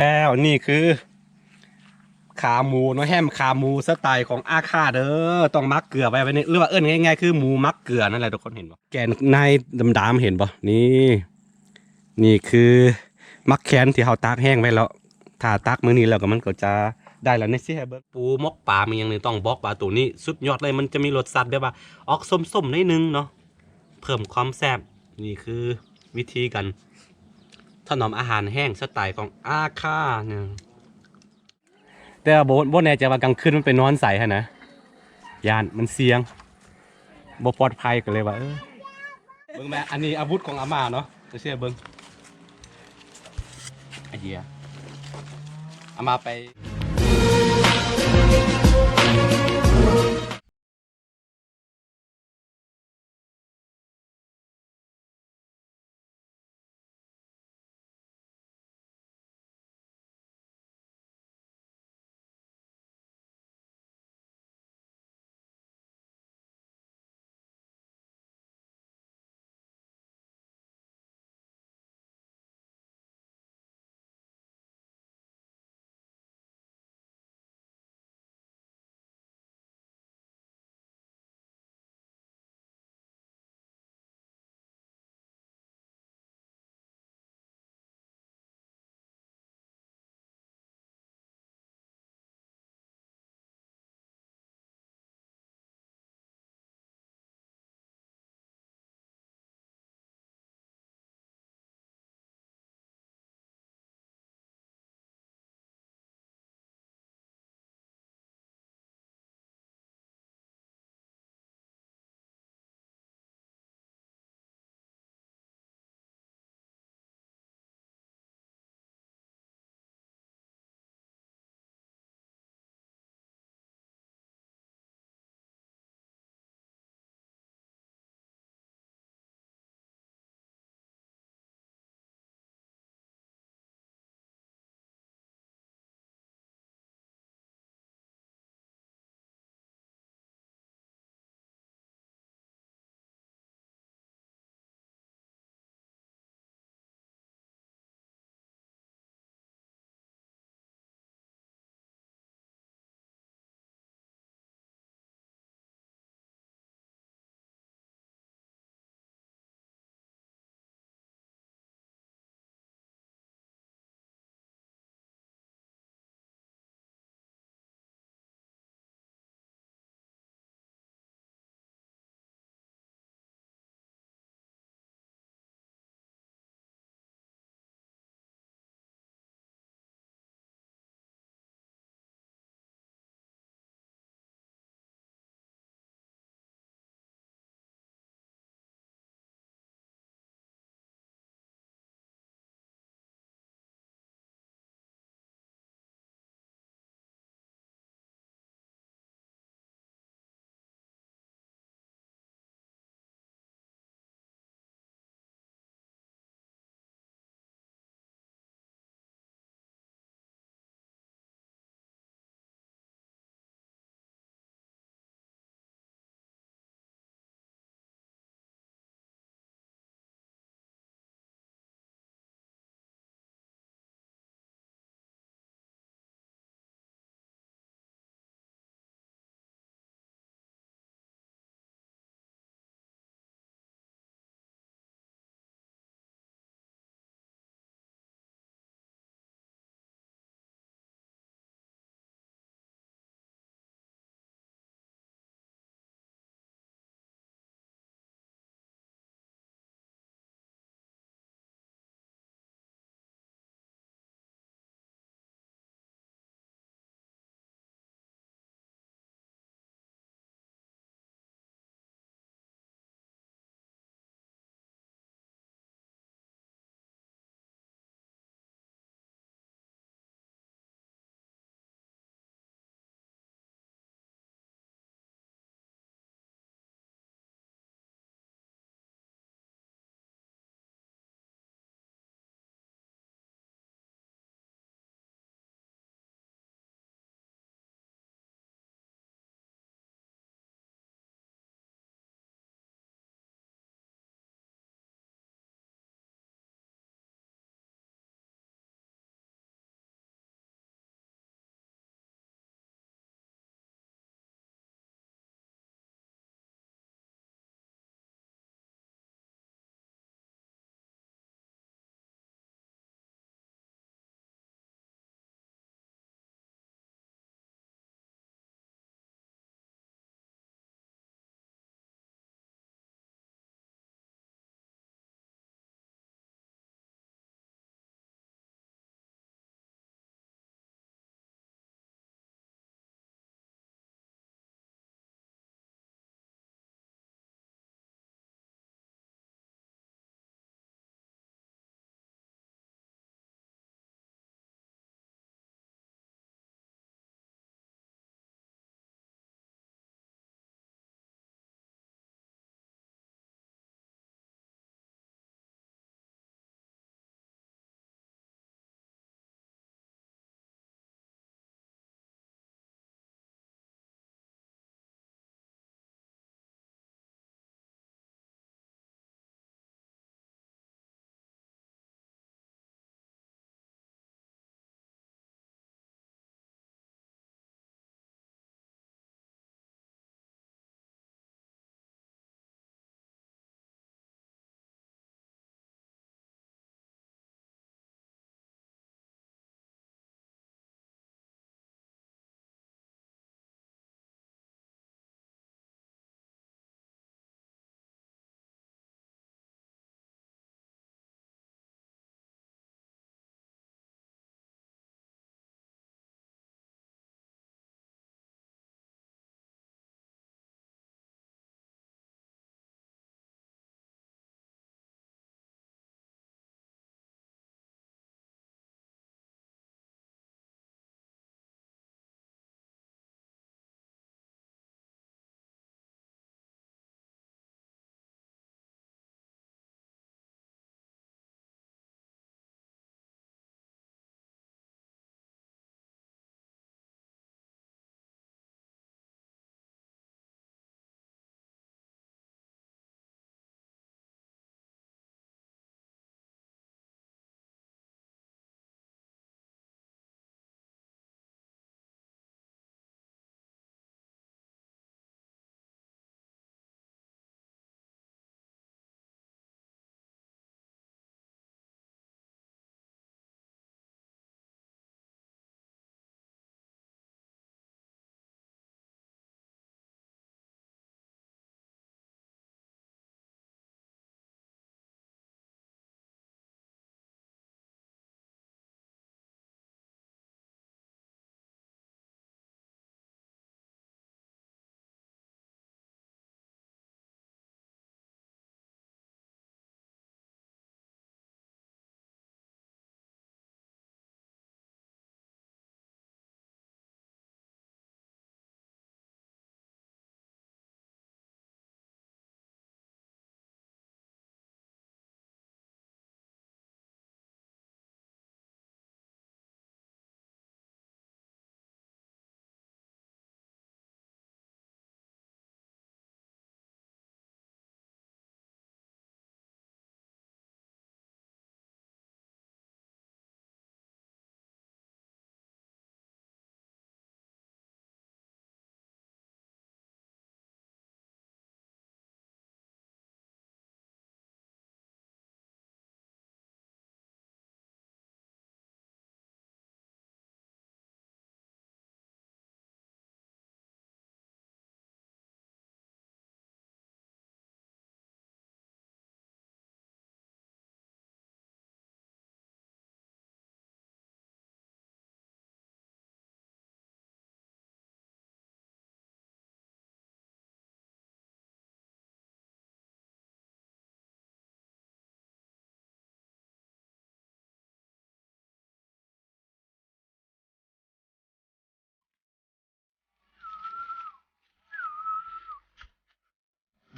ແລ້ວນີ້ຄືຂາໝູເນາະ ແຮມຂາໝູສະໄຕຂອງອາຄາເດີ ຕ້ອງໝັກເກືອໄວ້ ໄວ້ນີ້ ຫຼືວ່າເອີ້ນງ່າຍໆຄືໝູໝັກເກືອນັ້ນແຫຼະທຸກຄົນ ເຫັນບໍ່? ແກນໃນດຳໆ ເຫັນບໍ່? ນີ້ ນີ້ຄືໝາກແຄນທີ່ເຮົາຕາກແຫ້ງໄວ້ແລ້ວ ຖ້າຕາກມື້ນີ້ແລ້ວກໍມັນກໍຈະໄດ້ແລ້ວ. ນີ້ຊິໃຫ້ເບິ່ງ ປູໝົກປາ ມີຫຍັງນີ້ ຕ້ອງບອກວ່າໂຕນີ້ສຸດຍອດເລີຍ ມັນຈະມີລົດຊາດແບບວ່າອອກສົ້ມໆ ໜ້ອຍໜຶ່ງເນາະ ເພີ່ມຄວາມແຊບ. ນີ້ຄືວິທີການຖະໜອມອາຫານແຫ້ງສະໄຕຂອງອາຄານະ. ແຕ່ວ່າບໍ່ ບໍ່ແນ່ໃຈວ່າກາງຄືນມັນໄປນອນໃສຫັ້ນນະ ຢ້ານມັນສ່ຽງ ບໍ່ປອດໄພ ກໍເລີຍວ່າ ເອີ ເບິ່ງແມະ ອັນນີ້ອາວຸດຂອງອາມ່າເນາະ ຈະເຊື່ອເບິ່ງ ອາເຫຍ ອາມ່າໄປ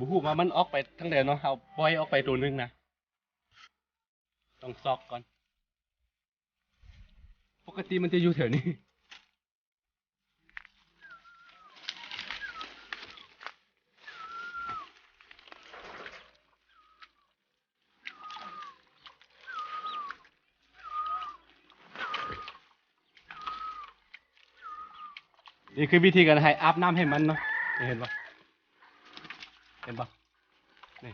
ບໍ່ຮູ້ວ່າມັນອອກໄປທາງໃດເນາະ, ເຮົາປ່ອຍອອກໄປໂຕໜຶ່ງນະ. ຕ້ອງຊອກກ່ອນ. ປົກກະຕິມັນຈະຢູ່ແຖວນີ້. ນີ້ຄືວິທີການໃຫ້ອາບນ້ຳໃຫ້ມັນເນາະ. ເຫັນບໍ່? ເຫັນບໍ່? ນີ້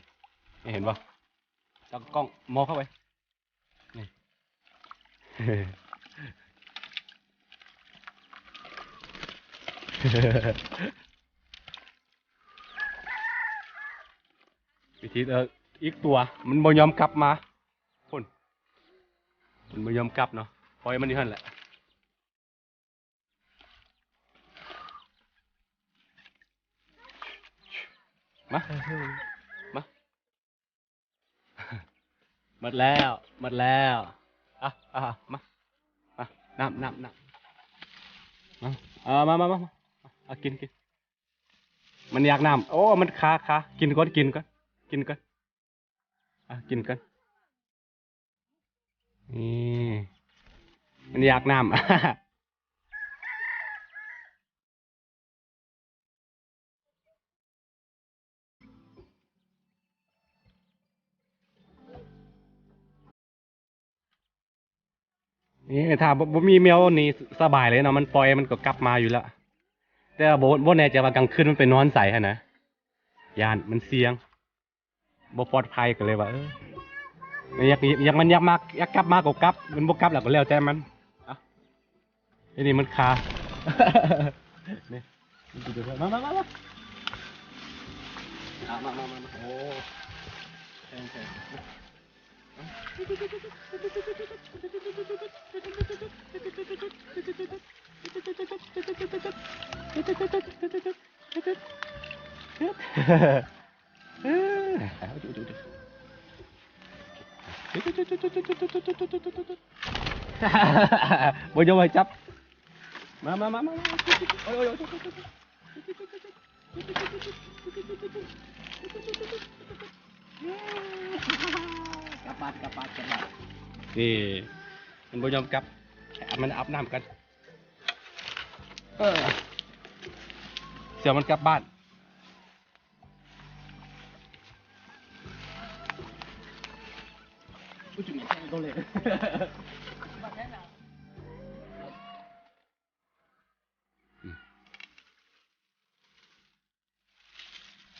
ເຫັນບໍ່? ຕາກ້ອງມອງເຂົ້າໄປ ນີ້ ວິທີ ເອີ ອີກຕົວ ມັນບໍ່ຍອມກັບມາ ພຸ້ນ ມັນບໍ່ຍອມກັບເນາະ ປ່ອຍມັນຢູ່ຫັ້ນແຫຼະ. ມາ ມາ ໝົດແລ້ວ ໝົດແລ້ວ. ອ່ະ ອ່ະ ມາ ມາ ນ້ຳ ນ້ຳ ນ້ຳ ມາ ເອີ ມາ ມາ ມາ ມາ ອ່ະ ກິນ ກິນ. ມັນຢາກນ້ຳ. ໂອ້ ມັນຄາ ຄາ ກິນກ່ອນ ກິນກ່ອນ ກິນກ່ອນ ອ່ະ ກິນກ່ອນ. ນີ້ ມັນຢາກນ້ຳ. ນີ້ ຖ້າບໍ່ ບໍ່ມີແມວນີ້ສະບາຍເລີຍເນາະ, ມັນປ່ອຍມັນກໍກັບມາຢູ່ແລ້ວ. ແຕ່ວ່າບໍ່ ບໍ່ແນ່ໃຈວ່າກາງຄືນມັນໄປນອນໃສຫັ້ນນະ, ຢ້ານມັນສ່ຽງ ບໍ່ປອດໄພ ກໍເລີຍວ່າ ເອີ ຢາກ ຢາກ ມັນຢາກມາ ຢາກກັບມາກໍກັບ, ມັນບໍ່ກັບແລ້ວກໍແລ້ວແຕ່ມັນ. ເອົ້າ ອັນນີ້ມັນຄາ ນີ້ ມາ ມາ ມາ ມາ ອ່ະ ມາ ມາ ມາ ໂອ້ ແພງ ແພງ. ບໍ່ຍອມໃຫ້ຈັບ. ມາ ມາ ມາ ມາ ໂອ້ຍ ໂອ້ຍ ໂອ້ຍ ໂອ້ຍ ໂອ້ຍ ກັບບ້ານ ກັບບ້ານ ກັບບ້ານ. ນີ້ ມັນບໍ່ຍອມກັບ, ໃຫ້ມັນອາບນ້ຳກ່ອນ. ເອີ ສຽວມັນກັບບ້ານ.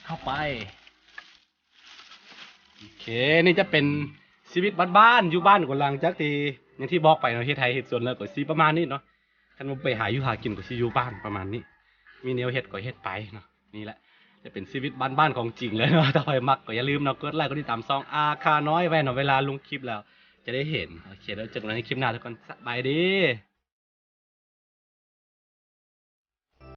ເຂົ້າໄປ. ໂອເຄ ນີ້ຈະເປັນຊີວິດບ້ານໆ ຢູ່ບ້ານກໍຫຼັງຈາກທີ່ ຢ່າງທີ່ບອກໄປເນາະ, ເຮັດໄຮ່ເຮັດສວນແລ້ວກໍຊິປະມານນີ້ເນາະ. ຄັນວ່າໄປຫາຢູ່ຫາກິນກໍຊິຢູ່ບ້ານປະມານນີ້, ມີແນວເຮັດກໍເຮັດໄປເນາະ. ນີ້ແຫຼະ ຈະເປັນຊີວິດບ້ານໆຂອງຈິງເລີຍເນາະ. ຖ້າໃຜມັກກໍຢ່າລືມເນາະ ກົດໄລ້ ກົດຕິດຕາມຊ່ອງອາຄານ້ອຍໄວ້ເນາະ, ເວລາລົງຄລິບແລ້ວຈະໄດ້ເຫັນ. ໂອເຄ ແລ້ວເຈີກັນໃນຄລິບໜ້າທຸກຄົນ, ສະບາຍດີ.